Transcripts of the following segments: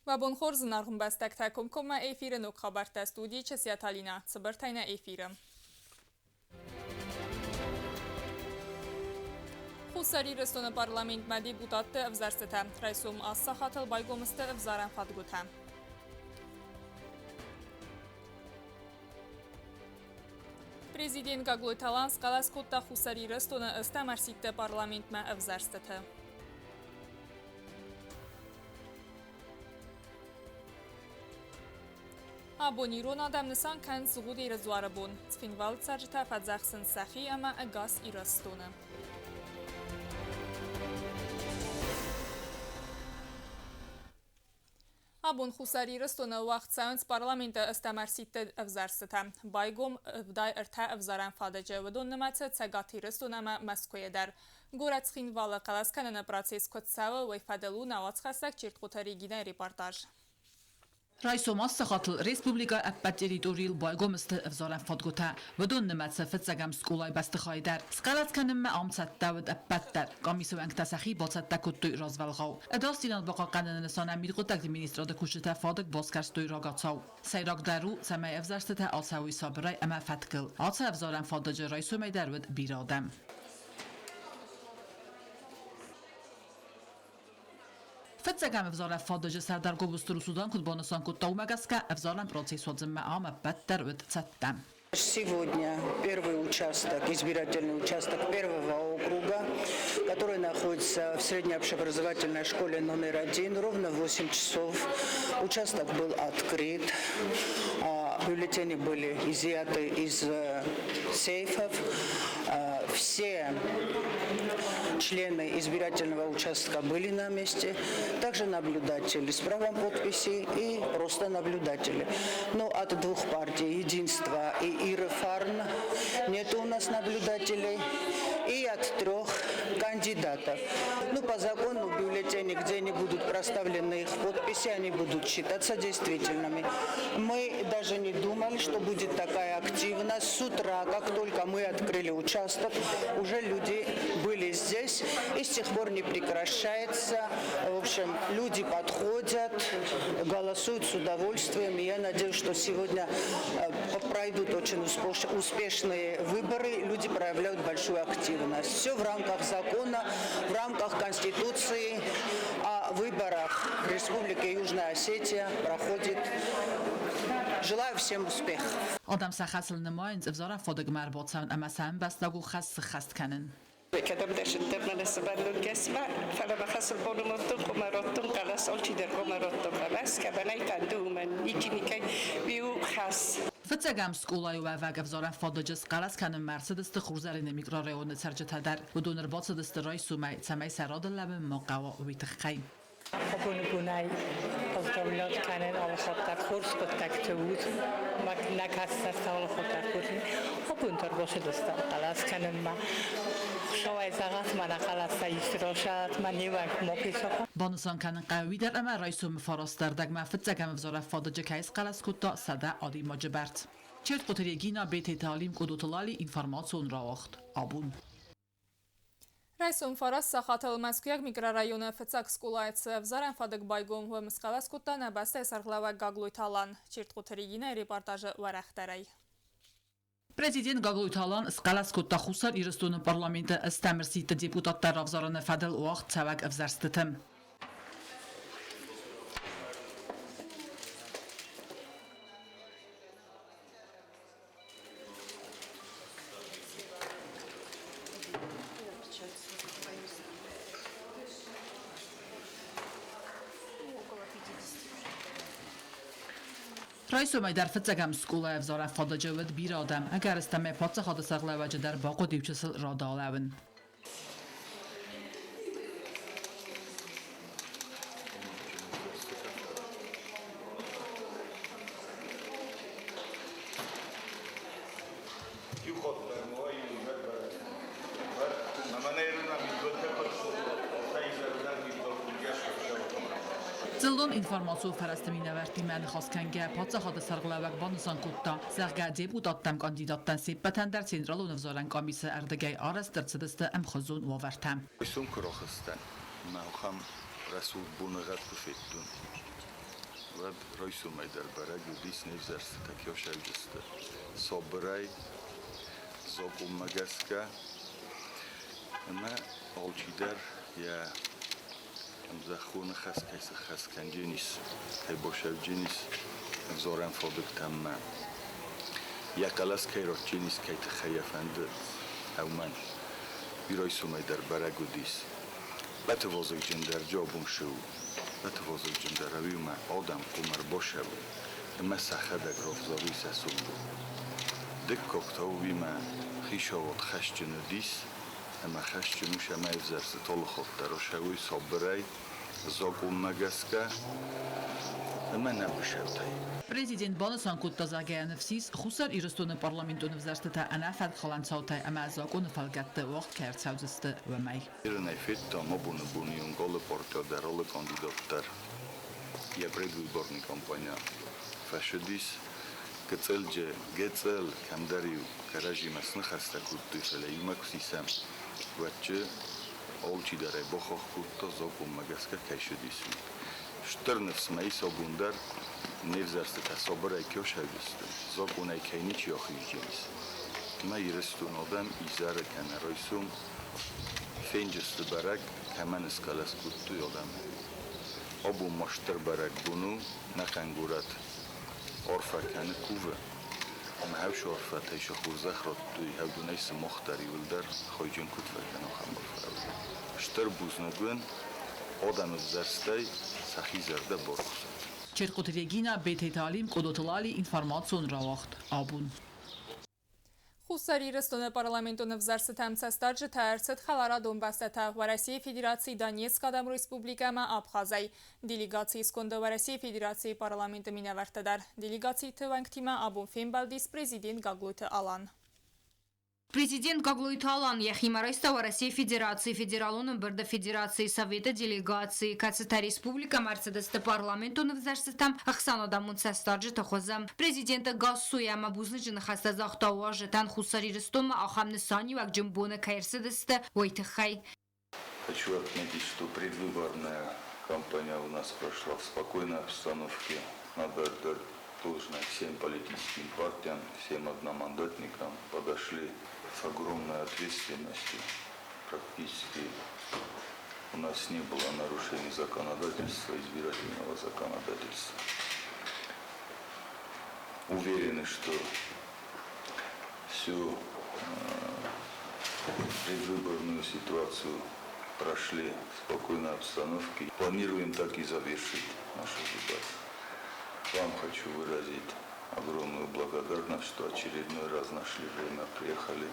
Уӕ бон хорз, зынаргъ ӕмбӕстӕгтӕ, комкоммӕ эфиры ног хабӕрттӕ студийы Чысиаты Алинӕ. Цыбыртӕй нӕ эфиры. Хуссар Ирыстоны парламентмӕ депутатты ӕвзӕрстытӕ. Райсом ацы сахатыл байгом сты ӕвзарӕн фадгуытӕ. Президент Гаглойты Алан схъӕлӕс кодта Хуссар Ирыстоны ӕстӕм ӕрсидты парламентмӕ ӕвзӕрстыты. Абон ирон адӕм нысан кӕнынц Зугъуд-Иры дзуары бон. Цхинвалы цӕрджытӕ фӕдзӕхсынц сӕхи ӕмӕ ӕгас Ирыстоны. Абон Хуссар Ирыстоны уагъд цӕуынц парламенты ӕстӕм ӕрсидты ӕвзӕрстытӕ. Байгом 73 ӕвзарӕн фадыджы, уыдон нымӕцы Цӕгат Ирыстон ӕмӕ Мӕскуыйы дӕр. Горӕт Цхинвалы хъӕлӕс кӕныны процесс куыд цӕуы, уый фӕдыл у нӕ уацхӕссӕг Чертхъоты Регинӕйы репортаж. Райсом ацы сахатыл республикӕ ӕппӕт территорийыл байгом сты ӕвзарӕн фадгуытӕ. Уыдон нымӕцы фыццӕгӕм скъолайы бӕстыхайы дӕр. Схъӕлӕс кӕнынмӕ ам цӕттӕ уыд ӕппӕт дӕр. Къамисы уӕнгтӕ сӕхи бацӕттӕ кодтой развӕлгъау. Ӕдасдзинад бахъахъхъӕныны нысанӕн мидхъуыддӕгты министрады кусджытӕ фадыг басгӕрстой рагацау. Сӕйрагдӕр у, цӕмӕй ӕвзӕрстытӕ ацӕуой сабырӕй ӕмӕ фӕткыл. Ацы ӕвзарӕн фадыджы райсомӕй дӕр уыд бирӕ адӕм. Фыццӕгӕм ӕвзарӕн фадыджы сӕрдар Гобозты Русудан куыд банысан кодта, уымӕ гӕсгӕ ӕвзарӕн процесс уадзынмӕ ам ӕппӕт дӕр уыд цӕттӕ. Сегодня первый участок, избирательный участок первого округа, который находится в средней общеобразовательной школе номер 1, ровно в 8 часов. Участок был открыт, бюллетени были изъяты из сейфов. Все члены избирательного участка были на месте, также наблюдатели с правом подписи и просто наблюдатели. Но от двух партий «Единство» и «Иры Фарн» нет у нас наблюдателей, и от трех кандидатов. Ну, по закону бюллетени, где не будут проставлены их подписи, они будут считаться действительными. Мы даже не думали, что будет такая активность. С утра, как только мы открыли участок, уже люди были здесь и с тех пор не прекращается. В общем, люди подходят, голосуют с удовольствием. И я надеюсь, что сегодня пройдут очень успешные выборы, люди проявляют большую активность. Все в рамках закона, в рамках Конституции о выборах Республики Южная Осетия проходит. Желаю всем успехов. Адӕм сӕ хӕсыл нымайынц ӕвзарӕн фадыгмӕ ӕрбацӕуын ӕмӕ сӕ ӕмбӕстаг у хӕс сыххӕст кӕнын. Кӕдӕмдӕр зындӕр мӕнӕ сывӕллонгӕсмӕ, фӕлӕ мӕ хӕсыл боны модтон хъуамӕ раттон хъӕлӕс, алчидӕр хъуамӕ раттон хъӕлӕс, кӕмӕн ӕй фӕнды, уымӕн ничи никӕй у хӕс. Фыццӕгӕм скъолайы уӕвӕг ӕвзарӕн фадыджы схъӕлӕс кӕнынмӕ ӕрцыдысты Хурзӕрины микрорайоны цӕрджытӕ дӕр. Уыдон ӕрбацыдысты райсомӕй, цӕмӕй сӕ рады лӕууын ма хъӕуа, уый тыххӕй. Абоны бонӕй ӕз кӕнын алыхатт дӕр хорз хъуыддӕгты уд, нӕ кӕстӕртӕ алыхатт дӕр хорз. Абон дӕр бацыдыстӕм хъӕлӕс кӕнынмӕ. Хуыцауӕй зӕгъӕт, мӕнӕ хъӕлӕстӕ исты расайӕт, мӕ не уӕнг ма фесафа. Банысан кӕнын хъӕуы уый дӕр, ӕмӕ райсомы фарастӕрдӕгмӕ фыццӕгӕм ӕвзарӕг фадыджы кӕй схъӕлӕс кодта 100 адӕймаджы бӕрц. Чертхъоты Регина, Бететы Алим, Къодоты Лали, информацион рауагъд. Абон. Райсом фараст сахатыл Мӕскуыйаг микрорайоны фыццаг скъолайы цы ӕвзарӕн фадыг байгом, уым схъӕлӕс кодта нӕ бӕстӕйы сӕргълӕууӕг Гаглойты Алан. Чертхъоты Регинӕйы репортажы уӕрӕхдӕрӕй. Президент Гаглойты Алан схъӕлӕс кодта Хуссар Ирыстоны парламенты ӕстӕм ӕрсидты депутаттӕ равзарыны фӕдыл уагъд цӕуӕг ӕвзӕрстыты. Райсомӕй дӕр фыццӕгӕм скъолайы ӕвзарӕн фадыджы уыд бирӕ адӕм, ӕгӕрыстӕмӕй паддзахады сӕргълӕууӕджы дӕр бахъуыд иучысыл рады алӕууын. Дзыллон информацион фӕрӕзты минӕвӕрттимӕ ныхас кӕнгӕ, паддзахады сӕргълӕууӕг банысан кодта, зӕгъгӕ, депутаттӕм кандидаттӕн се ппӕтӕн дӕр Централон ӕвзарӕн къамисы ӕрдыгӕй арӕзт ӕрцыдысты ӕмхуызон уавӕртӕ. Райсом куы рахызтӕн, мӕ ахӕм рӕсугъд боныгъӕд куы федтон. Уӕд райсомӕй дӕр бӕрӕг уыдис, не взӕрстытӕ кӕй сӕвджысты сабырӕй, закъонмӕ гӕсгӕ. Ӕмӕ алчидӕр йӕ ӕмзӕххоны хӕс кӕй сыххӕст кӕндженис, кӕй басӕвдженис ӕвзарӕн фадыгтӕм-мӕ. Йӕ хъӕлӕс кӕй ратдженис, кӕй тыххӕй йӕ фӕнды, уымӕн. Уый райсомӕй дӕр бӕрӕг уыдис. Бӕтывазыгджындӕр джабон шы у, бӕтывазыгджындӕр ӕви-мӕ адӕм хъуамӕ ӕрбацӕуой ӕмӕ сӕхӕдӕг равзарой сӕ сомбон. Дыккаг та уыимӕ хицауад хӕсджын уыдис ӕмӕ хӕсджын у, цӕмӕй ӕвзӕрстыты алыхатт дӕр ацӕуой сабырӕй, закъонмӕ гӕсгӕ ӕмӕ нӕ быцӕутӕй. Президент банысан кодта, зӕгъгӕ, ныфс ис, Хуссар Ирыстоны парламентон ӕвзӕрстытӕ ӕнӕфӕткхалӕн цаутӕй ӕмӕ закъоны фӕлгӕтты уагъд кӕй ӕрцӕудзысты, уымӕй. Ирынӕй федтам абоны боны онг алы партийӕ дӕр, алы кандидат дӕр йӕ предвыборный кампанийӕ фӕцыдис. Гыццылджы, гыццыл кӕмдӕр-иу кӕрӕдзимӕ сныхӕстӕ кодтой, фӕлӕ иумӕ куы сисӕм, уӕдчы алчидӕр ӕй бахахх кодта, закъонмӕ гӕсгӕ кӕй цыдис, уый. Стыр ныфс мӕ ис абон дӕр, не взӕрстытӕ сабырӕй кӕй сӕвдысты, закъонӕй кӕй ничи ахизджынис. Ӕмӕ Ирыстон адӕм изӕры кӕнӕ райсом фенджысты бӕрӕг, кӕмӕн схъӕлӕс кодтой адӕмы. Абон ма стыр бӕрӕгбон у нӕхъӕн горӕт арфӕ кӕны, кувы. Ӕмӕ хӕвсы арфӕтӕй сӕ хорзӕх радтой, хӕвдонӕй сымах дӕр иуылдӕр хайджын куыд фӕкӕна, ахӕм арфӕ. Стыр бузныг уын, адӕмы взӕрстӕй сӕхи зӕрдӕ барухсӕд. Чертхъоты Регина, Бететы Алим, Къодоты Лали, информацион рауагъд «Абон». Хуссар Ирыстоны парламентон ӕвзӕрстытӕм цӕстдарджытӕ ӕрцыд хӕларадон бӕстӕтӕ Уӕрӕсейы Федерацийы Донецкы Адӕмон Республикӕ ӕмӕ Абхазӕй. Делегацийы сконды Уӕрӕсейы Федерацийы парламенты минӕвӕрттӕ дӕр. Делегациты уӕнгтимӕ абон фембӕлдис президент Гаглойты Алан. Президент Гаглойты Алан йӕхимӕ райста Уӕрӕсейы Федерацийы Федералон ӕмбырды Федерацийы Советы делегацийы, кӕцытӕ республикӕмӕ ӕрцыдысты парламентон ӕвзӕрстытӕм ӕхсӕнадӕмон цӕстдарджыты хуызы. Президенты Гассуйы ӕмӕ бузныджы ныхӕстӕ загъта уазджытӕн Хуссар Ирыстонмӕ ахӕм нысаниуӕгджын боны кӕй ӕрцыдысты, уый тыххӕй. Хочу отметить, что предвыборная кампания у нас прошла в спокойной обстановке. Надо отдать должное всем политическим партиям, всем одномандатникам. Подошли с огромной ответственностью. Практически у нас не было нарушений законодательства, избирательного законодательства. Уверены, что всю предвыборную ситуацию прошли в спокойной обстановке. Планируем так и завершить наши дебаты. Вам хочу выразить огромную благодарность, что очередной раз нашли время, приехали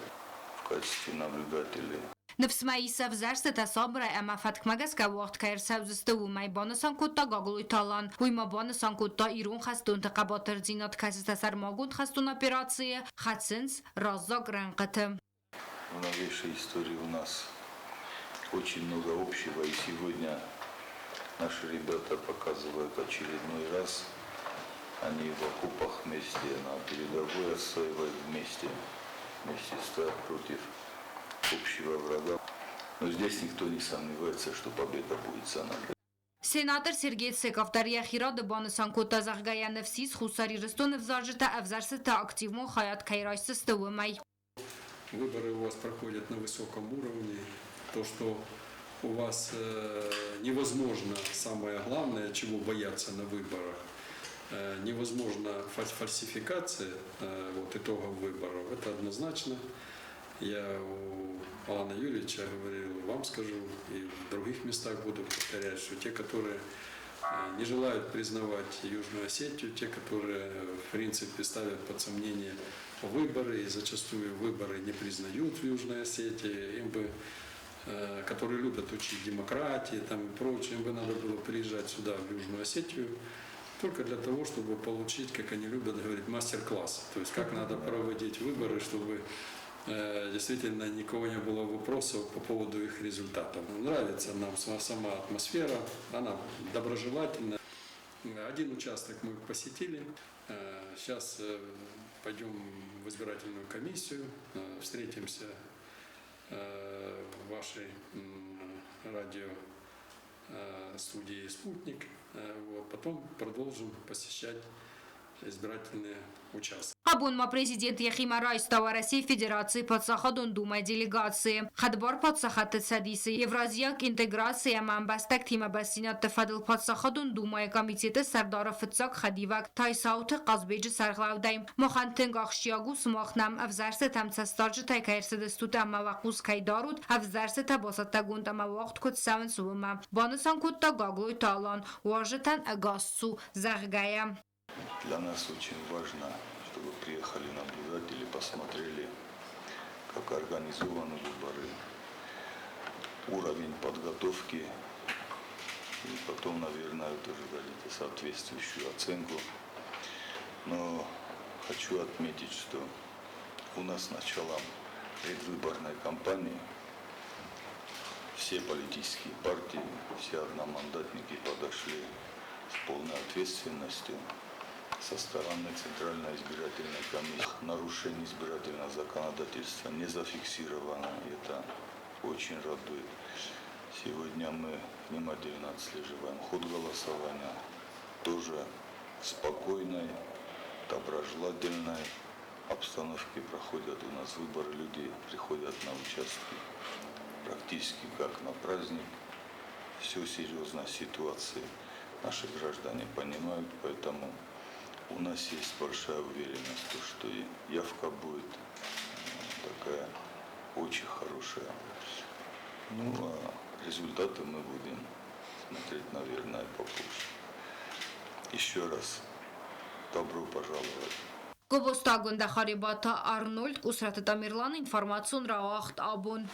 в качестве наблюдателей. Ныфс мӕ ис, ӕвзӕрстытӕ сабырӕй ӕмӕ фӕткмӕ гӕсгӕ уагъд кӕй ӕрцӕудзысты, уымӕй, банысан кодта Гаглойты Алан. Уый ма банысан кодта ирон хӕстонты хъӕбатырдзинад, кӕцытӕ сӕрмагонд хӕстон операцийы хӕцынц раззаг рӕнхъыты. В новейшей истории у нас очень много общего, и сегодня наши ребята показывают очередной раз, они в окопах вместе, на передовой отстаивают вместе, вместе стоят против общего врага. Но здесь никто не сомневается, что победа будет за нами. Сенатор Сергей Цеков дӕр йӕхи рады банысан кодта, зӕгъгӕ, йӕ ныфс ис, Хуссар Ирыстоны ӕвзарджытӕ ӕвзӕрстыты активон хайад кӕй райсдзысты, уымӕй. Выборы у вас проходят на высоком уровне. То, что у вас невозможно, самое главное, чего боятся на выборах, невозможно фальсификация вот, итогов выборов, это однозначно. Я у Алана Юрьевича говорил, вам скажу, и в других местах буду повторять, что те, которые не желают признавать Южную Осетию, те, которые, в принципе, ставят под сомнение выборы и зачастую выборы не признают в Южной Осетии, им бы, которые любят учить демократии там и прочее, им бы надо было приезжать сюда, в Южную Осетию, только для того, чтобы получить, как они любят говорить, мастер-класс. То есть как надо проводить выборы, чтобы действительно никого не было вопросов по поводу их результатов. Нравится нам сама атмосфера, она доброжелательная. Один участок мы посетили. Сейчас пойдем в избирательную комиссию, встретимся в вашей радио студии «Спутник». Вот, потом продолжим посещать избирательные участки. Абон ма президент йӕхимӕ райста Уӕрӕсейы Федерацийы Паддзахадон Думӕйы делегацийы, Хӕдбар Паддзахадты Цӕдисы Евразиаг интеграци ӕмӕ ӕмбӕстӕгтимӕ бастдзинӕдты фӕдыл Паддзахадон Думӕйы комитеты сӕрдары фыццаг хӕдивӕг Тайсауты Хъазбеджы сӕргълӕудӕй. Махӕн тынг ахсджиаг у, сымах нӕм ӕвзӕрстытӕм цӕстдарджытӕй кӕй ӕрцыдыстут ӕмӕ уӕ хъус кӕй дарут, ӕвзӕрстытӕ бацӕттӕгонд ӕмӕ уагъд куыд цӕуынц, уымӕ, банысан кодта Гаглойты Алан, уазджытӕн ӕгас цу, зӕгъгӕйӕ. Для нас очень важно, чтобы приехали наблюдатели, посмотрели, как организованы выборы, уровень подготовки, и потом, наверное, тоже дадите соответствующую оценку. Но хочу отметить, что у нас с началом предвыборной кампании все политические партии, все одномандатники подошли с полной ответственностью со стороны Центральной избирательной комиссии. Нарушений избирательного законодательства не зафиксировано. Это очень радует. Сегодня мы внимательно отслеживаем ход голосования. Тоже в спокойной, доброжелательной обстановке проходят у нас выборы. Люди приходят на участки практически как на праздник. Всю серьезность ситуации наши граждане понимают, поэтому у нас есть большая уверенность, что и явка будет такая очень хорошая. Ну, а результаты мы будем смотреть, наверное, попозже. Еще раз добро пожаловать. Гобозты Агуындӕ, Харебаты Арнольд, Къусраты Тамерлан, информацион рауагъд Абон.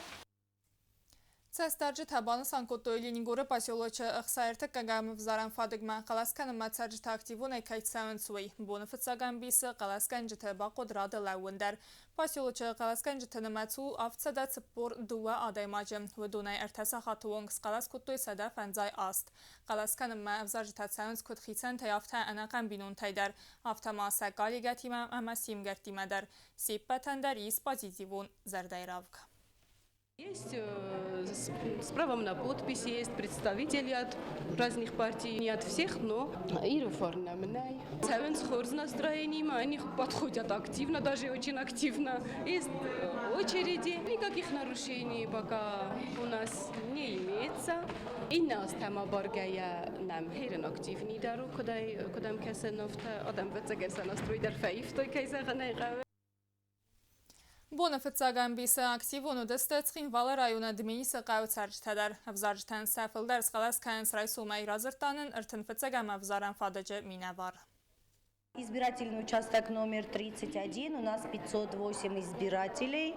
Цӕстдарджытӕ банысан кодтой Ленингоры поселочы 63-ӕм ӕвзарӕн фадыгмӕ хъӕлӕс кӕнынмӕ цӕрджытӕ активонӕй кӕй цӕуынц, уый. Боны фыццаг ӕмбисы хъӕлӕсгӕнджыты бахъуыд рады лӕууын дӕр. Поселочы хъӕлӕсгӕнджыты нымӕц у 742 адӕймаджы. Уыдонӕй ӕртӕ сахаты онг схъӕлӕс кодтой 158. Хъӕлӕс кӕнынмӕ ӕвзарджытӕ цӕуынц куыд хицӕнтӕй, афтӕ ӕнӕхъӕн бинонтӕй дӕр, афтӕ ма сӕ коллегӕтимӕ ӕмӕ се мгӕрттимӕ дӕр. Се ппӕтӕн дӕр ис позитивон зӕрдӕйы равг. Есть с правом на подпись, есть представители от разных партий, не от всех, но Иры фарн нӕм нӕй. Цӕуынц хорз настроениемӕ, они подходят активно, даже очень активно. Есть очереди, никаких нарушений пока у нас не имеется. Иннӕ азтӕм абаргӕйӕ нӕм херын активныйдӕр у, куыд ӕм кӕсын, афтӕ адӕм ӕвӕццӕгӕн сӕ настрой дӕр фӕивтой, кӕй зӕгъын ӕй хъӕуы. Боны фыццаг ӕмбисы активон уыдысты Цхинвалы районы Дменисы хъӕуы цӕрджытӕ дӕр. Ӕвзарджытӕн сӕ фылдӕр схъӕлӕс кӕнынц райсомӕй, радзырдта нын 31-ӕм ӕвзарӕн фадыджы минӕвар. Избирательный участок номер 31, у нас 508 избирателей.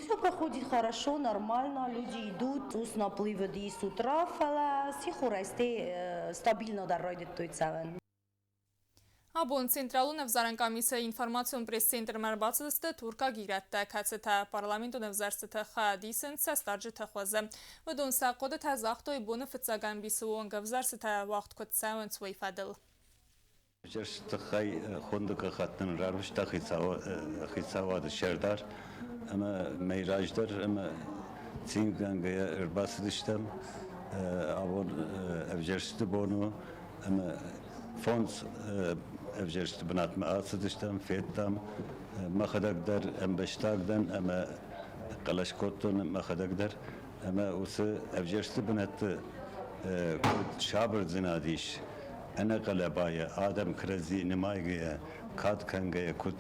Все проходит хорошо, нормально, люди идут, ус наплывы и с утра, фӕлӕ сихорӕй стабильно дӕр райдыдтой цӕуын. Абон Централон ӕвзарӕн къамисы информацион пресс-центрмӕ ӕрбацыдысты туркаг ирӕттӕ, кӕцытӕ парламентон ӕвзӕрстыты хайад исынц цӕстдарджыты хуызы. Уыдон сӕ хъуыдытӕ загътой боны фыццаг ӕмбисы онг ӕвзӕрстытӕ уагъд куыд цӕуынц, уый фӕдыл. Ӕвзӕрсты тыххӕй хуынды гӕххӕтт нын рарвыста хицауады сӕрдар ӕмӕ мӕй раздӕр ӕмӕ цингӕнгӕйӕ ӕрбацыдыстӕм. Абон ӕвзӕрсты бон у ӕмӕ фондз ӕвзӕрсты бынатмӕ ацыдыстӕм, федтам. Мӕхӕдӕг дӕр ӕмбӕстаг дӕн ӕмӕ хъӕлӕс кодтон мӕхӕдӕг дӕр. Ӕмӕ уыцы ӕвзӕрсты бынӕтты куыд сабырдзинад ис, ӕнӕхъӕлӕбайӕ адӕм кӕрӕдзи нымайгӕйӕ, кад кӕнгӕйӕ куыд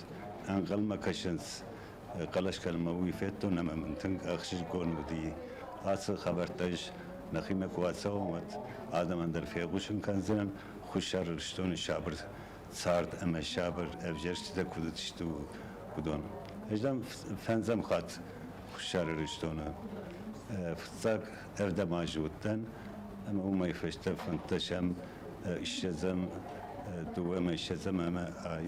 ӕнхъӕлмӕ кӕсынц хъӕлӕс кӕнынмӕ, уый федтон ӕмӕ мын тынг ӕхсызгон уыди. Ацы хабӕрттӕ ӕз нӕхимӕ куы ацӕуон, уӕд адӕмӕн дӕр фехъусын кӕндзынӕн, Хуссар Ирыстоны сабыр цард ӕмӕ сабыр ӕвзӕрстытӕ куыд уыдысты, уыдон. Ӕз дӕм фӕндзӕм хатт Хуссар Ирыстоны фыццаг ӕрдӕм азы уыдтӕн ӕмӕ уымӕй фӕстӕ фӕндтӕсӕм, ссӕдзӕм, дыууӕ ӕмӕ ссӕдзӕм ӕмӕ ай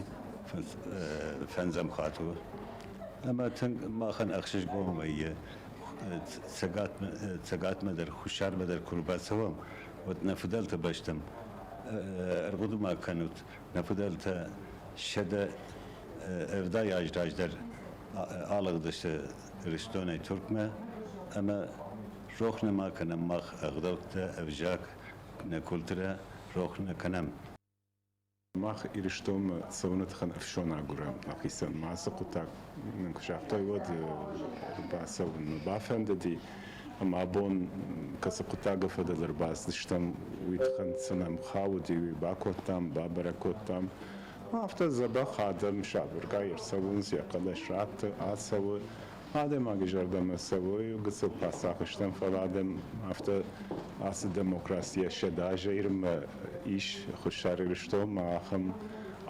фӕндзӕм хатт у. Ӕмӕ тынг махӕн ӕхсызгон вӕййы Цӕгатмӕ дӕр, Хуссармӕ дӕр куы рбацӕуӕм, уӕд нӕ фыдӕлты бӕстӕм ӕрхъуыды ма кӕнут, нӕ фыдӕлтӕ 170 аз раздӕр алыгъдысты Ирыстонӕй Туркмӕ ӕмӕ Рох нӕ ма кӕнӕм мах ӕгъдӕуттӕ, ӕвзаг, нӕ культурӕ рох нӕ кӕнӕм. Мах Ирыстонмӕ цӕуыны тыххӕн ӕфсон агурӕм нӕхицӕн. Ма ацы хъуыддаг нын куы загътой, уӕд ӕрбацӕуын нӕ бафӕндыди. Ӕмӕ абон кӕцы хъуыддагы фӕдыл ӕрбацыдыстӕм, уый тыххӕн цы нӕм хауди, уый бакодтам, бабӕрӕг кодтам. Афтӕ дзӕбӕх адӕм сабыргай ӕрцӕуынц, йӕ хъӕлӕс ратты, ацӕуы. Адӕймаджы зӕрдӕмӕ цӕуы, гыццыл паддзах стӕм, фӕлӕ адӕм афтӕ ацы демокрацийӕ 100 азӕй ис Хуссар Ирыстонмӕ ахӕм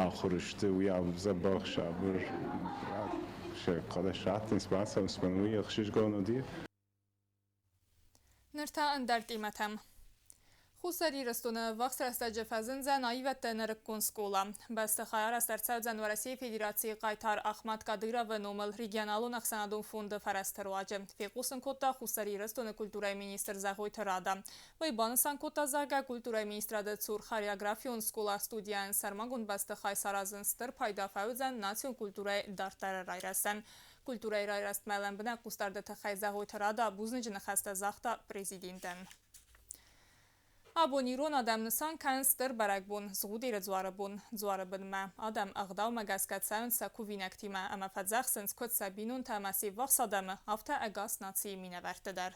ахуыр сты, уый дзӕбӕх, сабыр сӕ хъӕлӕс раттынц, бацӕуынц, мӕн уый ӕхсызгон уыди. Ныр та ӕндӕр темӕтӕм. Хуссар Ирыстоны ӕввахс рӕстӕджы фӕзындзӕн аивӕдты нырыккон скъола. Бӕстыхай арӕзт ӕрцӕудзӕн Уӕрӕсейы Федерацийы хъайтар Ахмат Кадыровы номыл регионалон ӕхсӕнадон фонды фӕрӕзты руаджы, фехъусын кодта Хуссар Ирыстоны культурӕйы министр Зӕгъойты Рада. Уый банысан кодта, зӕгъгӕ, культурӕйы министрады цур хореографион скъола-студийӕн сӕрмагонд бӕстыхай саразын стыр пайда фӕуыдзӕн национ культурӕйы дарддӕры райрӕзтӕн. Культурӕйы райрӕзтмӕ лӕмбынӕг хъусдарды тыххӕй Зӕгъойты Рада бузныджы ныхӕстӕ загъта президентӕн. Абон ирон адӕм нысан кӕнынц стыр бӕрӕгбон Згъудеры дзуары бон. Дзуары бынмӕ адӕм ӕгъдаумӕ гӕсгӕ цӕуынц сӕ кувинӕгтимӕ ӕмӕ фӕдзӕхсынц куыд сӕ бинонтӕ ӕмӕ се ввахс адӕмы, афтӕ ӕгас нацийы минӕвӕртты дӕр.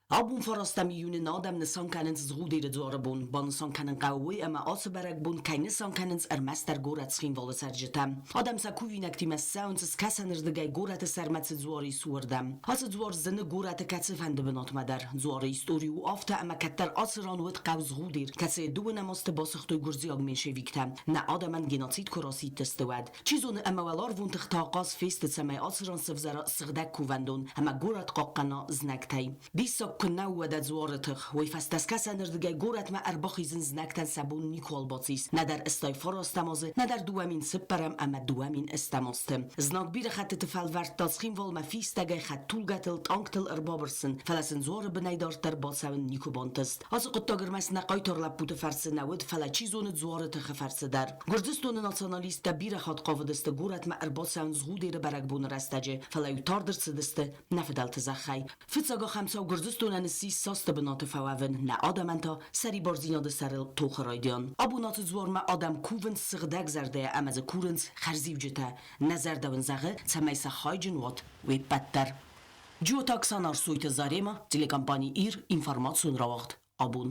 Абон 9 июны адӕм нысан кӕнынц Згъудеры дзуары бон. Банысан кӕнын хъӕуы уый, ӕмӕ ацы бӕрӕгбон кӕй нысан кӕнынц ӕрмӕстдӕр горӕт Цхинвалы цӕрджытӕ. Адӕм сӕ кувинӕгтимӕ ссӕуынц скӕсӕнырдыгӕй горӕты сӕрмӕ цы дзуар ис, уырдӕм. Ацы дзуар зыны горӕты кӕцыфӕнды бынатмӕ дӕр. Дзуары истори у афтӕ, ӕмӕ кӕддӕр ацы ран уыд хъӕу Згъудер, кӕцыйы дыууынӕм азты басыгътой гуырдзиаг меньшевиктӕ. Нӕ адӕмӕн геноцид куы расидтысты, уӕд. Чи зоны, ӕмӕ уӕларвон тыхтӕ ахъаз фесты, цӕмӕй ацы ран сӕвзӕра сыгъдӕг кувӕндон ӕмӕ горӕт хъахъхъӕна знӕгтӕй. Диссаг куыннӕ у уӕдӕ дзуары тых, уый фӕстӕ скӕсӕнырдыгӕй горӕтмӕ ӕрбахизын знӕгтӕн сӕ бон никуал бацис, нӕдӕр 89 азы, нӕдӕр 2004 ӕмӕ 2008 азты. Знаг бирӕ хӕттыты фӕлвӕрдта Цхинвалмӕ фистӕгӕй хӕдтулгӕтыл, танктыл ӕрбабырсын, фӕлӕ сын дзуары бынӕй дарддӕр бацӕуын никуы бантыст. Ацы хъуыддаг ӕрмӕст нӕ хъайтар лӕппуты фӕрцы нӕ уыд, фӕлӕ чи зоны дзуары тыхы фӕрцы дӕр. Гуырдзыстоны националисттӕ бирӕ хатт хъавыдысты горӕтмӕ ӕрбацӕуын Згъудеры бӕрӕгбоны рӕстӕджы, фӕлӕ-иу тард ӕрцыдысты нӕ фыдӕлты зӕххӕй. Фыццаг ахӕм цау Гуырдзыстонӕн ссис састы бынаты фӕуӕвын, нӕ адӕмӕн та сӕрибардзинады сӕрыл тохы райдиан. Абон ацы дзуармӕ адӕм кувынц сыгъдӕг зӕрдӕйӕ ӕмӕ дзы курынц хӕрзиуджытӕ. Нӕ зӕрдӕ уын зӕгъы, цӕмӕй сӕ хайджын уат уе ппӕт дӕр. Джиоты Оксана Арсойты Зарема, телекомпани «Ир», информацион рауагъд «Абон».